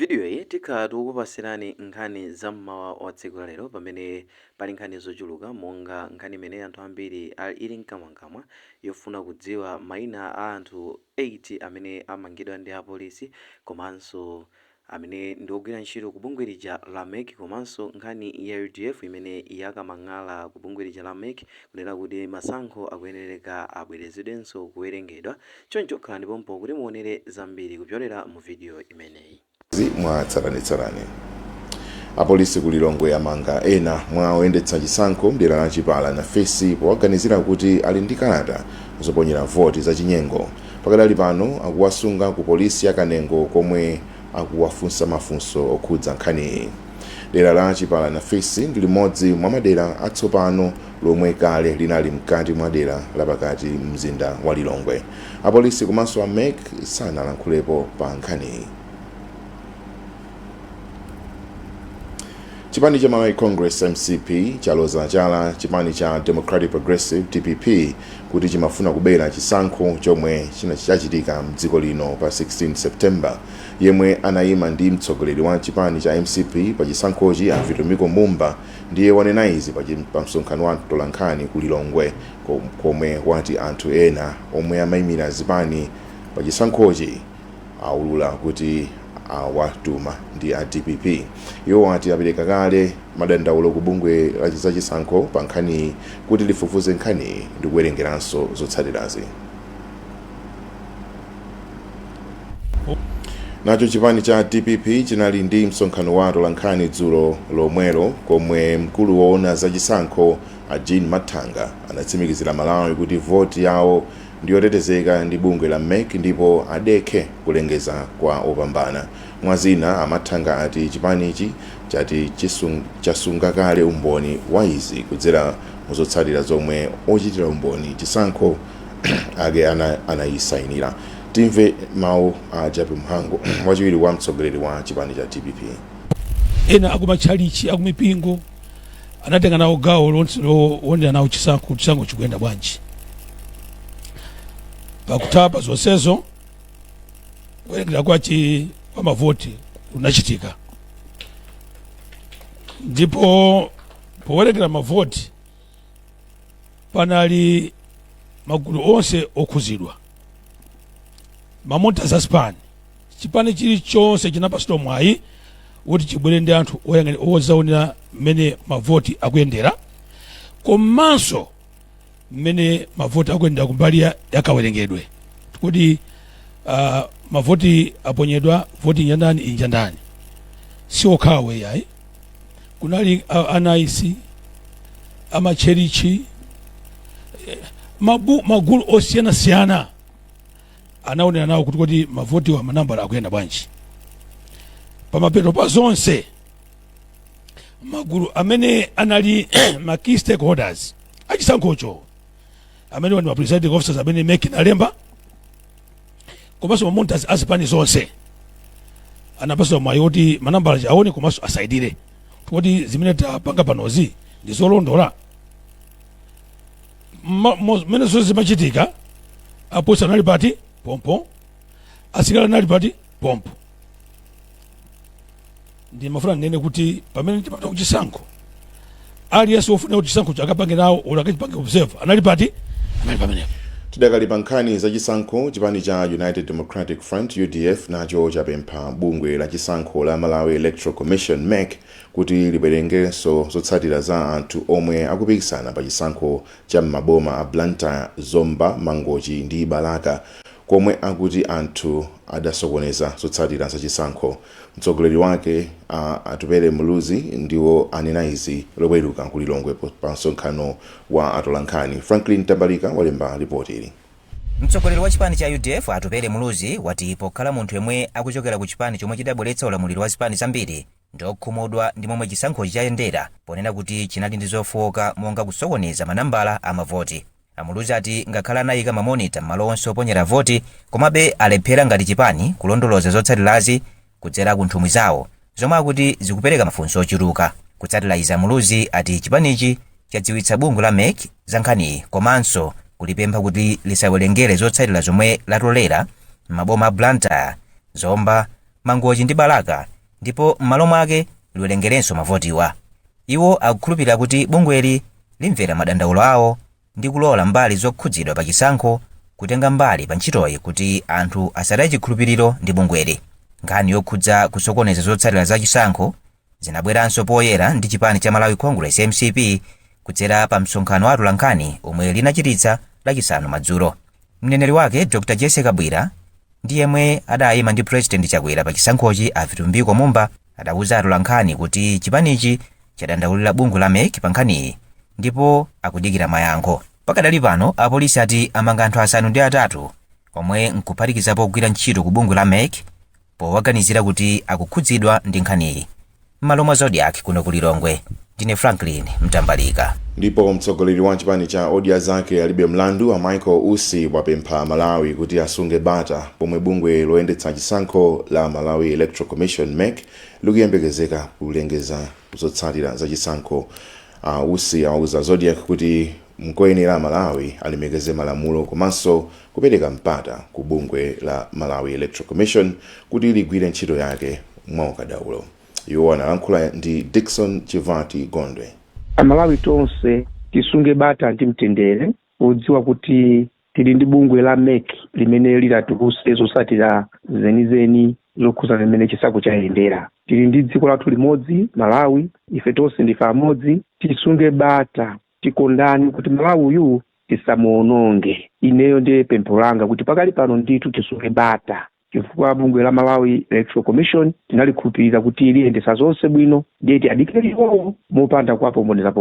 Video iyi tikhala tikukupasirani nkhani za mmawa wa tsiku la lero pamene pali nkhani zochuluka monga nkhani imene anthu ambiri ili mkamwamkamwa yofuna kudziwa maina a anthu 8 amene amangidwa ndi apolisi komanso amene ndi ogwira ntchito ku bungwe lija la mec komanso nkhani ya udf imene yakamang'ala ku bungwe lija la mec kunena kuti masankho akuyenereka abwerezedwenso kuwerengedwa. Choncho khalani pompo kuti muonere zambiri kupyolera mu video imeneyi. Mwa tsatanetsatane, apolisi ku Lilongwe amanga ena mwa oyendetsa chisankho mdera la Chipala Nafisi powaganizira kuti ali ndi kalata zoponyera voti zachinyengo. Pakadali pano akuwasunga ku polisi ya Kanengo komwe akuwafunsa mafunso okhudza nkhaniyi. Dera la Chipala Nafisi ndi limodzi mwa madera atsopano lomwe kale linali mkati mwa dera lapakati mzinda wa Lilongwe. Apolisi komanso a mec sanalankhulepo pa nkhaniyi. Chipani cha Malawi Congress, mcp, chaloza chala chipani cha Democratic Progressive, dpp, kuti chimafuna kubera chisankho chomwe chachitika mdziko lino pa 16 September. Yemwe anayima ndi mtsogoleri wa chipani cha mcp pa chisankhochi, a Vitumbiko Mumba, ndiye wanena izi pa msonkhano wa atolankhani ku Lilongwe komwe wati anthu ena omwe amayimira zipani pa chisankhochi aulula kuti awatuma ndi a dpp. Iwo ati apereka kale madandaulo ku bungwe la zachisankho pa nkhaniyi kuti lifufuze nkhaniyi ndi kuwerengeranso zotsatirazi. Nacho chipani cha dpp chinali ndi msonkhano wa atolankhani dzulo lomwelo komwe mkulu woona zachisankho a Jean Mathanga anatsimikizira Amalawi kuti voti yawo ndiyotetezeka ndi bungwe la mec ndipo adekhe kulengeza kwa opambana. Mwa zina, a Mathanga ati chipanichi chati chasunga kale umboni wa izi kudzera mu zotsatira zomwe ochitira umboni chisankho ake anayisainira. Timve mawu a Jappie Mhango, wachiwiri kwa mtsogoleri wa chipani cha dpp. Ena akumatchalichi, akumipingo anatenga nawo gawo lonse lowonera nawo chisankho, chisankho chikuyenda bwanji. Pakutha pa zonsezo, kuwerengera kwa mavoti kunachitika, ndipo powerengera mavoti panali magulu onse okhuzidwa, ma monitors azipani. Chipani chilichonse chinapatsidwa mwayi woti chibwere ndi anthu oyang'anira odzaonera mmene mavoti akuyendera, komanso mmene mavoti akuyendera kumbali yakawerengedwe, kuti mavoti aponyedwa, voti njandani, injandani. Si okhawo yayi, kunali a NICE, amatcherichi, magulu osiyanasiyana anaonera nawo kuti kodi mavotiwa manambala akuyenda bwanji. Pamapeto pa zonse, magulu amene anali ma key stakeholders achisankhocho, amene ndi ma presiding officers amene MEC inalemba, komanso ma monitors azipani zonse, anapatsidwa mwayi woti manambala aone komanso asainire kuti zimene tapanga panozi ndi zolondola. Mmene zonse zimachitika, apolisi anali pati pompo, asilikali anali pati pompo. Ndimafuna ndinene kuti pamene timapita kuchisankho, aliyense wofuna kuti chisankho akapange nawo olo akachipange observe anali pati, anali pamenepo. Tidakali pa nkhani za chisankho, chipani cha United Democratic Front, udf, nacho chapempha bungwe la chisankho la Malawi Electoral Commission, mec, kuti liwerengerenso zotsatira za anthu omwe akupikisana pa chisankho cha m'maboma a Blantyre, Zomba, Mangochi ndi Balaka komwe akuti anthu adasokoneza zotsatira za chisankho. Mtsogoleri wake a Atupele Muluzi ndiwo anena izi Loweruka ku Lilongwe pa msonkhano wa atolankhani. Franklin Tambalika walemba lipoti ili. Mtsogoleri wa chipani cha udf, Atupele Muluzi, wati pokhala munthu yemwe akuchokera ku chipani chomwe chidabweretsa ulamuliro wa zipani zambiri, ndiokhumudwa ndi momwe chisankhochi chayendera, ponena kuti chinali ndi zofowoka monga kusokoneza manambala a mavoti. A Muluzi ati ngakhale anayika ma monitor m'malo onse oponyera voti, komabe alephera ngati chipani kulondoloza zotsatirazi kudzera ku nthumwi zawo, zomwe akuti zikupereka mafunso ochuluka. Kutsatira izi, a Muluzi ati chipanichi chadziwitsa bungwe la mec za nkhaniyi komanso kulipempha kuti lisawerengere zotsatira zomwe latolera m'maboma a Blantyre, Zomba, Mangochi ndi Balaka, ndipo m'malo mwake liwerengerenso mavotiwa. Iwo akukhulupirira kuti bungweli limvera madandaulo awo ndi kulola mbali zokhudzidwa pa chisankho kutenga mbali pa ntchitoyi kuti anthu asataye chikhulupiriro ndi bungweli. Nkhani yokhudza kusokoneza zotsatira za chisankho zinabweranso poyera ndi chipani cha Malawi Congress, MCP, kudzera pa msonkhano wa atolankhani omwe linachititsa Lachisanu madzulo. Mneneri wake Dr Jesse Kabwira ndi yemwe adayima ndi President Chakwera pa chisankhochi, a Vitumbiko Mumba, adauza atolankhani kuti chipanichi chadandaulira bungwe la MEC pa nkhaniyi ndipo akudikira mayankho. Pakadali pano apolisi ati amanga anthu 8 omwe nkuphatikizapo ogwira ntchito ku bungwe la MEC powaganizira kuti akukhudzidwa ndi nkhaniyi. M'malo mwa Zodiak kuno ku Lilongwe, ndine Franklin Mtambalika. Ndipo mtsogoleri wa chipani cha Odya Zake Alibe Mlandu, a Michael Usi, wapempha Malawi kuti asunge bata pomwe bungwe loyendetsa chisankho la Malawi Electoral Commission, MEC, likuyembekezeka kulengeza zotsatira za chisankho. Usi awauza Zodiak kuti nkoyenera Malawi alemekeze malamulo komanso kupereka mpata ku bungwe la Malawi Electoral Commission kuti ligwire ntchito yake mwaukadaulo. Iwo analankhula ndi Dikson Chivati Gondwe. Amalawi tonse tisunge bata ndi mtendere, podziwa kuti tili ndi bungwe la MEC limene lilatuluse zotsatira zenizeni zokhuzana limene chisankho chayendera. Tili ndi dziko lathu limodzi, Malawi, ife tonse ndife amodzi. Tisunge bata, tikondani kuti Malawi uyu tisamuononge. Ineyo ndiye pempho langa kuti pakali pano ndithu tisunge bata, chifukwa bungwe la Malawi Electoral Commission tinalikhulupirira kuti liyendesa zonse bwino, ndiye tiadikire iwowo mopanda kuwapomboneza.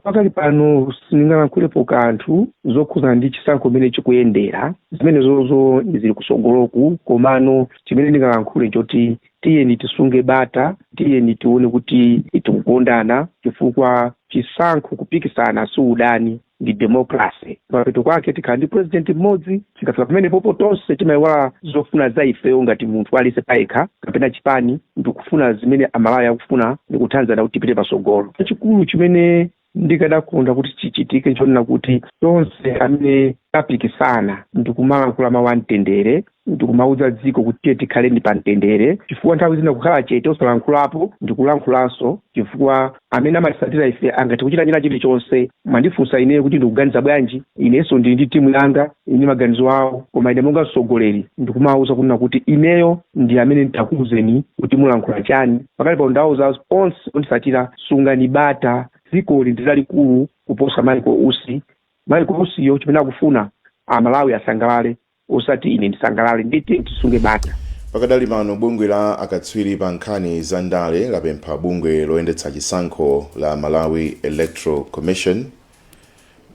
Pakali pano sindingalankhulepo kanthu zokhuzana ndi chisankho chimene chikuyendera, zimene zozo zili kusogoloku. Komano chimene ndingalankhule nchoti tiyeni tisunge bata, tiyeni tione kuti tikukondana, chifukwa chisankho kupikisana si udani, ndi democracy. Mapeto kwake tikhala ndi president mmodzi. Tikafika pamene popo tonse timayiwala zofuna za ifeyo ngati munthu aliyense payekha kapena chipani, ndikufuna zimene Amalawi akufuna ndikuthandizana kuti tipite pasogolo. Chachikulu chimene ndikadakonda kuti chichitike nchonena kuti tonse amene tapikisana ndikumalankhula mawu amtendere, ndikumauza dziko kuti tiye tikhaleni pa mtendere, chifukwa nthawi zina kukhala chete osalankhulapo ndikulankhulanso, chifukwa amene amatisatira ife angathe kuchita china chilichonse. Mwandifunsa ineyo kuti ndikuganiza bwanji, inenso ndili ndi timu yanga ine maganizo awo, koma ine monga mtsogoleri ndikumawuza kunena kuti ineyo ndi amene nditakuwuzeni kuti mulankhula chani. Pakali pano ndawuza onse ondisatira, sungani bata, dzikoli ndi lalikulu kuposa Michael Usi. Michael Usiyo chimene akufuna Amalawi asangalale, osati ine ndisangalale, nditi tisunge bata. Pakadali pano bungwe la akatswiri pa nkhani za ndale lapempha bungwe loyendetsa chisankho la Malawi Electoral Commission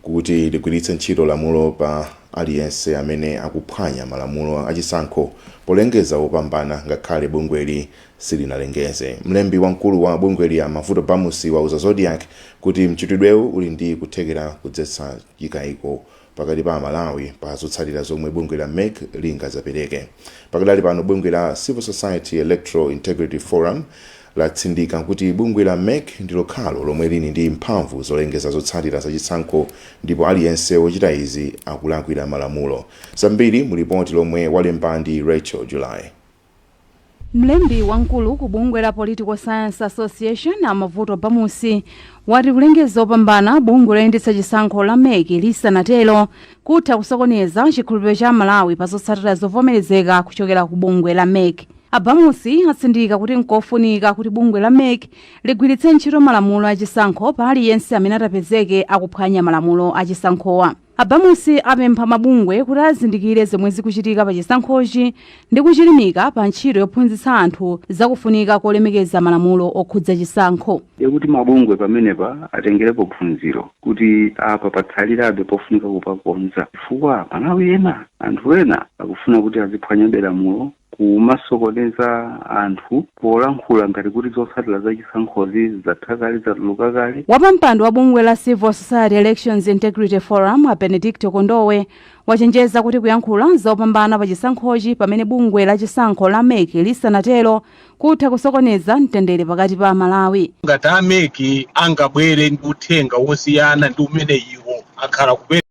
kuti ligwiritse ntchito lamulo pa aliyense amene akuphwanya malamulo achisankho polengeza wopambana ngakhale bungweli silinalengeze. Mlembi wamkulu wa bungweli, a Mavuto Bamusi, wauza Zodiak kuti mchitidwewu uli ndi kuthekera kudzetsa chikayiko pakati pa Amalawi pa zotsatira zomwe bungwe la MEC lingazapereke. Pakadali pano bungwe la Civil Society Electoral Integrity Forum latsindika kuti bungwe la MEC ndi lokhalo lomwe lili ndi mphamvu zolengeza zotsatira zachisankho ndipo aliyense wochita izi akulakwira malamulo. Zambiri mu lipoti lomwe walemba ndi Rachel July. Mlembi wamkulu ku bungwe la Political Science Association, Amavuto Bamusi, wati kulengeza opambana bungwe loyendetsa chisankho la MEC lisanatero kutha kusokoneza chikhulupiriro cha Malawi pa zotsatira zovomerezeka kuchokera ku bungwe la MEC. Abamusi atsindika kuti nkofunika kuti bungwe la MEC ligwiritse ntchito malamulo achisankho pa aliyense amene atapezeke akuphwanya malamulo achisankhowa. Abamusi apempha mabungwe kuti azindikire zomwe zikuchitika pa chisankhochi ndi kuchilimika pa ntchito yophunzitsa anthu zakufunika kolemekeza malamulo okhudza chisankho. Kuti mabungwe pamenepa atengerepo phunziro kuti apa patsalirabe pofunika kupakonza, chifukwa Malawi ena, anthu ena akufuna kuti aziphwanyabe lamulo, kumasokoneza anthu polankhula ngati kuti zotsatira za chisankhozi zatha kale, zatuluka kale. Wapampando wa bungwe la Civil Society Elections Integrity Forum, a Benedicto Kondowe, wachenjeza kuti kuyankhula zopambana pa chisankhochi pamene bungwe la chisankho la MEC lisanatero kutha kusokoneza mtendere pakati pa Malawi. Ngati a MEC angabwere ndi uthenga wosiyana ndi umene iwo akhala kupereka